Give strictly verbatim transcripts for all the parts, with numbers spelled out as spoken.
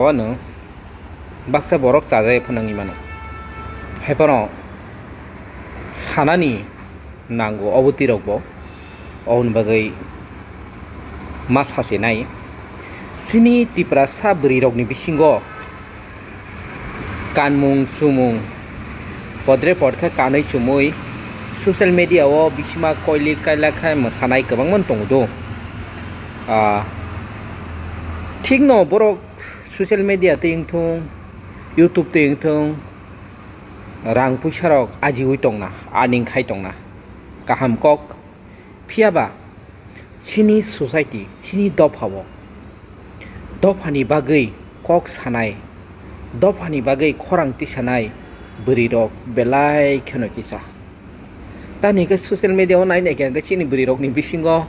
Wano baksa borok chajai phano wngwi mano. Hai phano sanani nango obo twi rok bo, oboni bagwi ma sasinai. Chini Tiprasa bwrwi rokni bisingo kanmung chumung podre pod khe kanwi chumui social media o bisima koilik kailak khe mwsanai kwbangma tongo do. Ah, thikno borok social media twi wngthung, YouTube twi wngthung, rang puisa rok ajiwi tongna, earning khai tongna, kaham kok. Phiya ba chini society, chini dopha o dophani bagwi kok sanai, dophani bagwi khorang tisanai bwrwi rok belai kheno kisa. Tamni hwnkhe social media o nai nai khe hwnkhe chini bwrwi rokni bisingo,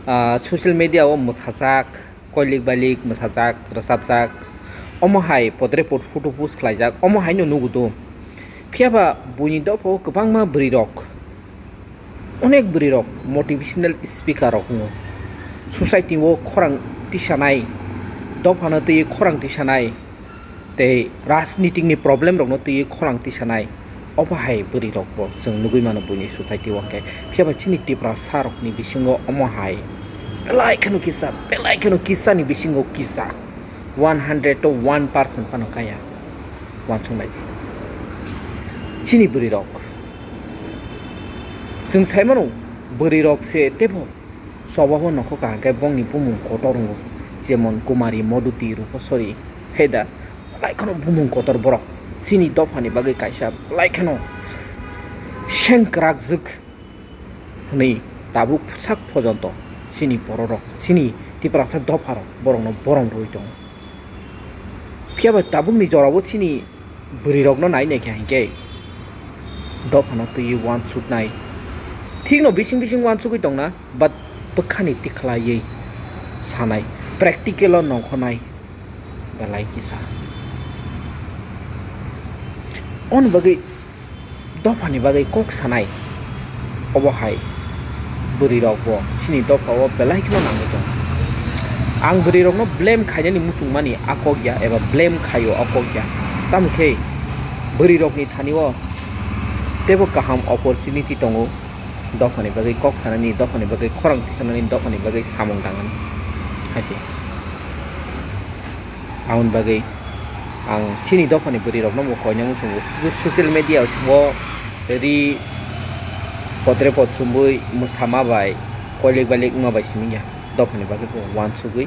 ah, social media o mwsajak, koilik bailik mwsajak, rwchapjak, omo hai podre pod photo post khlaijak, omo haino nugo do. Phiya ba buini dopha o kwbangma bwrwi rok, onek bwrwi rok motivational speaker rok wngo. Society o khorang tisanai, dophano twi khorang tisanai, tei rajnitik ni problem rokno twi khorang tisanai. Obo hai bwrwi rok bo chwng nugwi mano buini society o hwnkhe. Phiya ba chini Tiprasa rokni bisingo omo hai belai kheno kisa, belai kheno kisa ni bisingo kisa, one hundred to one percent phano kaya. Uansuk nai di. Chini bwrwi rok, chwng sai mano, bwrwi rok se teibo Choba bo nokho kaham khe bongni bumung kotor wngo, jemon Kumari, Moduti, Rupasori, heda belai kheno bumung kotor borok. Chini dophani bagwi kaisa belai kheno sengkrakjwk hwnwi tabuk sak pojonto chini bororok, chini Tiprasa dopharok borokno borom rwui tongo. Phiya ba tabukni jorao chini bwrwirokno nai nai khe hinkhe dophano twiwi uansuknai. Thikno bising bising uansugwi tongna, but bwkhani tikhlaiwi sanai, practical-o nongkhornai belai kisa. Oni bagwi dophani bagwi kok sanai, obo hai bwrwi rok bo chini dopha o belai kheno nangwi tongo. Ang bwrwi rokno blame khainani muchungmani a kok ya eba blame khaio a kok ya, tamo khe bwrwi rokni thani o teibo kaham opportunity tongo, dophani bagwi kok sanani, dophani bagwi khorang tisanani, dophani bagwi samung tangnani hai se. Aboni bagwi ang chini dophani bwrwi rokno bo koinai muchungo, social media o ri podre pod chumui mwsama bai koilik bailik wngma bai simi ya, dophani bagwi bo uansugwi